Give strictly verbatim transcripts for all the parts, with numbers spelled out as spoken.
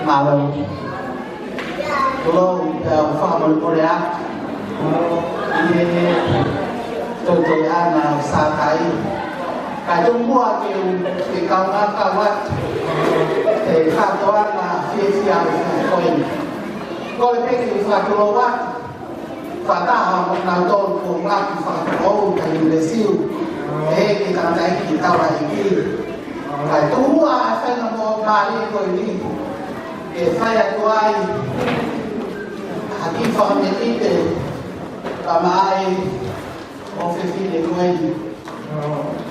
Mālō. Tulou pea u fakamolemole atu ʻi he toetuʻu ʻa e sātai. Kae tuku muʻa ke u, ke kaungā kau atu he kātoanga fiefia ʻo e foʻi ko eni. Kole pē ke u fakatulou atu fakataha mo kinautolu kuo ngāue fakatulou ʻi he Siu, ʻe he kei tangataʻeiki taulaʻeiki. Kae tuku muʻa ʻa e faingamālie ko eni ke fai atu ai ha kiʻi fakamelino, ka mai ʻo e fefine ko eni.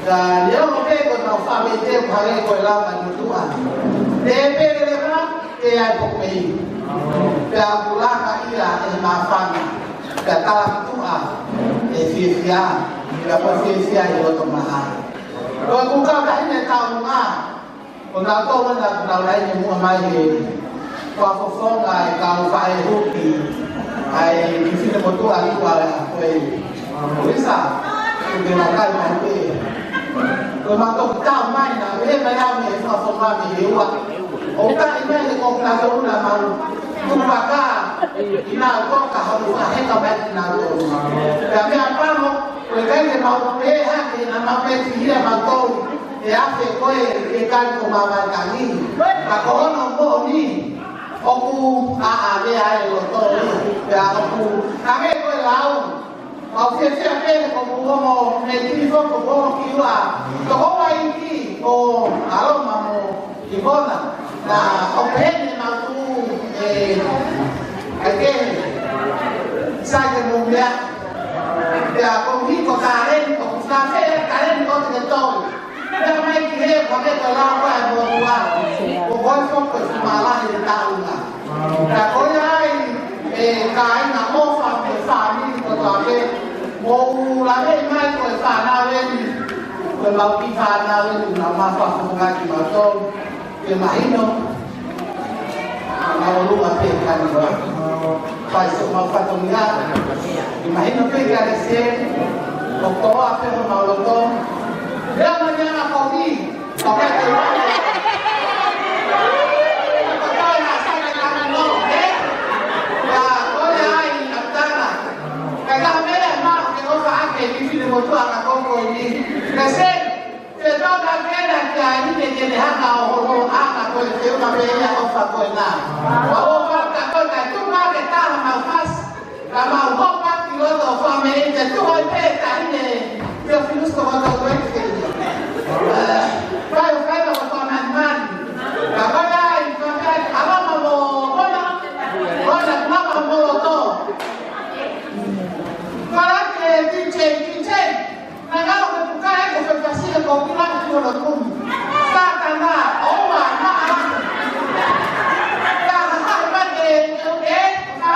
Ka leo ko pē ko ʻenau fāmili te pare ko e lava ni tuʻa. Te pele leva, te ai ko pē. Pea ʻoku laka ia ʻe he māfana. Pea tala tuʻa ʻe fiefia. Pea ko e fiefia ʻi loto maha. Ko e kuka ka hine taunga. Ko nautolu ʻa nautolu ʻa e muʻa mai he fakafofonga ʻa e kau faʻē huki ʻa e kiʻi fefine motuʻa ʻi ʻUa ko e Lisa, ʻoku ke makai mai pē. Ko e mautolu tau mai na, he mai au mei he fakafofonga mei he ʻUa. ʻO ka ʻi mai he ko nautolu na mau tupaka, ʻi nau toka hau fakaheka mai ki nautolu. Pea meʻapango, ko e kai ke mau pehē hake, naʻa mau pehē ki hia mautolu. ʻE afe ko ē ke kai ko mavakangi. Ka ko hono moʻoni, ʻoku ʻaʻave ai loto, pea ʻoku hangē ko e lau. Mau fiefia pē ko hono mei ki fo ko hono ki ua. Toko ua iki ʻo ʻAloma mo Ivona. Na ʻo pehē ne mau tu, ē, ʻai ke sai ke mo mea. Pea ko hiko taleni, ko kusa fē taleni ko te tau. Pea mai ki he, ko ke ko lau ko e motuʻa. Ko koe foʻi ko e malahi ʻi taunga. Pea ko ia ai, ē, kāinga mo fa, mo e fāmili kotoa pē. Mou lave mai ko e fānau eni. Ko e mau kiʻi fānau eni, na mafa fungaki mautolu. Ke mahino. Mau luma pē kani wa. Fai so mau fatongia. Ke mahino pē kani se. ʻO koa pē ho mau loto. Lea mani ana kovi. Ko ke ke wa. Ko koe na sa ke kani no, ē? Ka ko le ai na tana. Ka ka mele ma ke o fa ake ki fine motuʻa ka ko ko ni. Ke se. Ke tau ka kena ki ai ni ke ke le hanga ʻo holo hanga ko e te uma me ia ʻofa ko ena. Wa ʻofa ka ko ka tu ma ke taha mau fasi. Ka mau hopa ki loto ʻo fame i te tu hoi pe ka ine. Ia finusi ko koto ko e te. Fai ʻo fai ʻo fame mani. Ka ko ia i fame a mama mo kona. Kona mama mo loto. Kala ke D J, D J. Naʻa ngalo ke puka e ko fefasi e ko kula ki hono kumi. Sātana, ʻoua, maʻa. Ka ha ha ma ke, ke, ke, ka.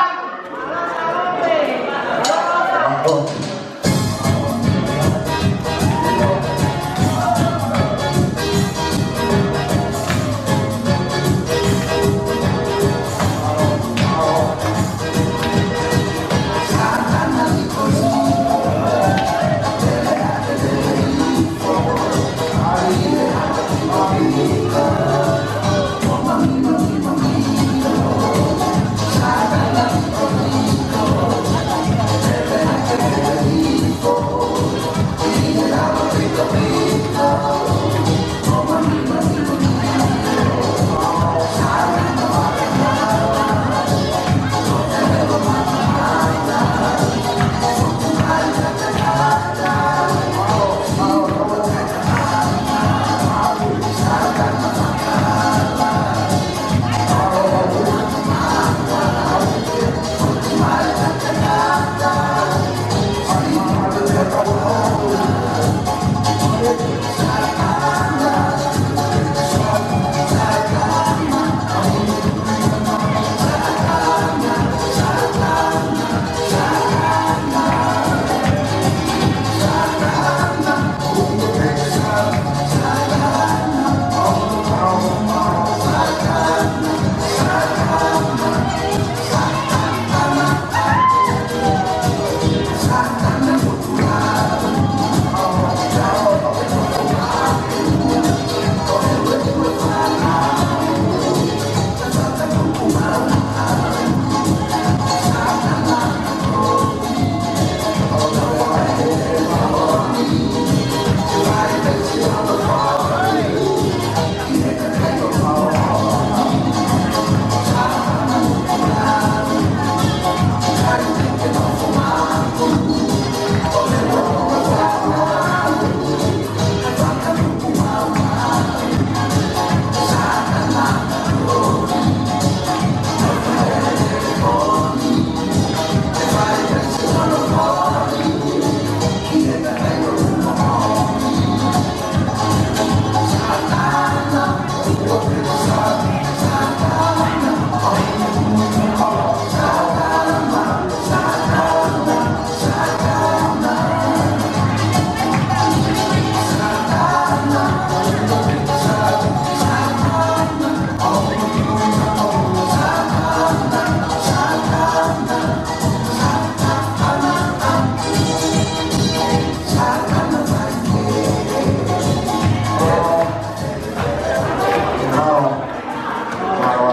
Mālō,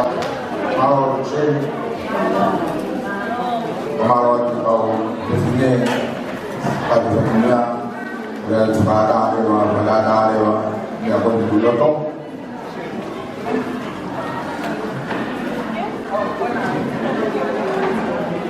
mālō, Shane. Mālō atu kau fefine, kau fefine, lea atu fakataha leva, fakataha leva, meʻa ko eni ʻoku loto.